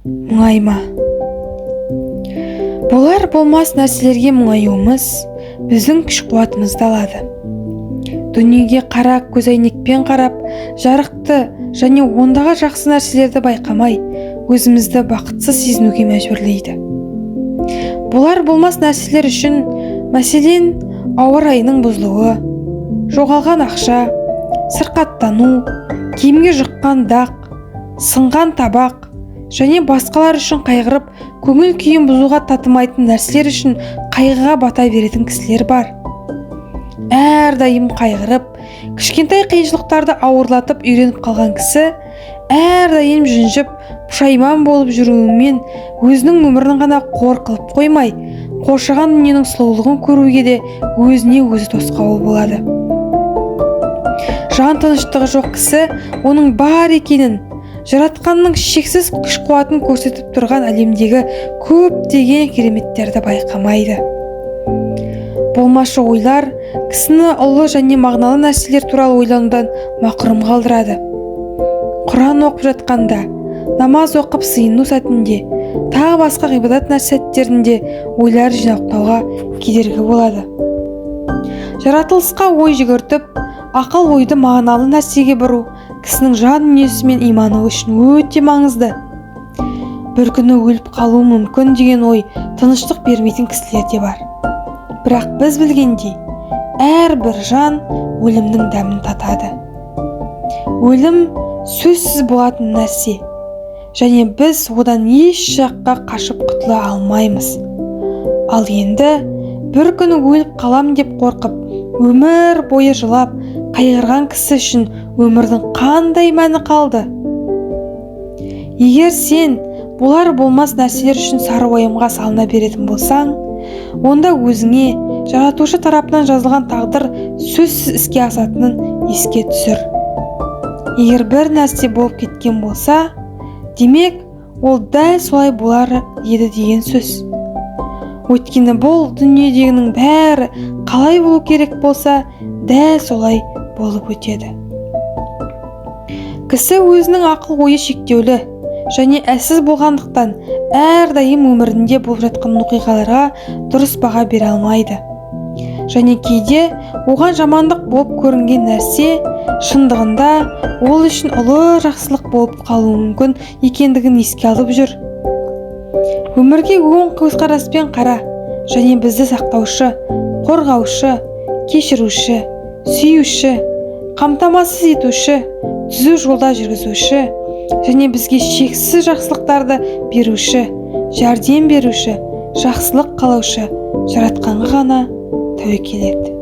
Мұңайма. Болар болмас нәрселерге мұңаюымыз біздің күш қуатымызды алады. Дүниеге қара көзәйнекпен қарап, жарықты және ондағы жақсы нәрселерді байқамай, өзімізді бақытсыз сезінуге мәжбүрлейді. Болар болмас нәрселер үшін, мәселен, ауа райының бұзылуы, жоғалған ақша, сырқаттану, киімге жұққан дақ, сынған табақ және басқалар үшін қайғырып, көңіл күйін бұзуға татымайтын нәрселер үшін қайғыға бата беретін кісілер бар. Әрдайым қайғырып, кішкентай қиыншылықтарды ауырлатып үйреніп қалған кісі әрдайым жүнжіп, пұшайман болып жүруімен өзінің өмірін ғана қор қылып қоймай, қоршаған дүниенің сұлулығын көруге де өзіне өзі тосқауыл болады. Жан тыныштығы жоқ кісі оның бар екенін, жаратқанның шексіз күш қуатын көрсетіп тұрған әлемдегі көптеген кереметтерді байқамайды. Болмашы ойлар кісіні ұлы және мағыналы нәрселер туралы ойланудан мақұрым қалдырады. Құран оқып жатқанда, намаз оқып сыйыну сәтінде, тағы басқа ғибадат сәттерінде ойлар жинақтауға кедергі болады. Жаратылысқа ой жүгіртіп, ақыл ойды мағыналы нәрсеге бұру кісінің жан дүниесі мен иманы үшін өте маңызды. Бір күні өліп қалуы мүмкін деген ой тыныштық бермейтін кісілер де бар. Бірақ біз білгендей, әрбір жан өлімнің дәмін татады. Өлім сөзсіз болатын нәрсе, және біз одан еш жаққа қашып құтыла алмаймыз. Ал енді бір күні өліп қалам деп қорқып, өмір бойы жылап, қайғырған кісі үшін өмірдің қандай мәні қалды? Егер сен болар болмас нәрселер үшін сары уайымға салына беретін болсаң, онда өзіңе жаратушы тарапынан жазылған тағдыр сөзсіз іске асатынын еске түсір. Егер бір нәрсе болып кеткен болса, демек, ол дәл солай болар еді деген сөз. Өйткені бұл дүниедегінің бәрі қалай болу керек болса, дәл солай болып өтеді. Кісі өзінің ақыл ойы шектеулі және әлсіз болғандықтан әрдайым өмірінде болып жатқан оқиғаларға дұрыс баға бере алмайды. Және кейде оған жамандық болып көрінген нәрсе шындығында ол үшін ұлы жақсылық болып қалуы мүмкін екендігін еске алып жүр. Өмірге оң көзқараспен қара және бізді сақтаушы, қорғаушы, кешіруші, сүюші, қамтамасыз етуші, түзу жолда жүргізуші және бізге шексіз жақсылықтарды беруші, жәрдем беруші, жақсылық қалаушы жаратқанға ғана тәуекел ет.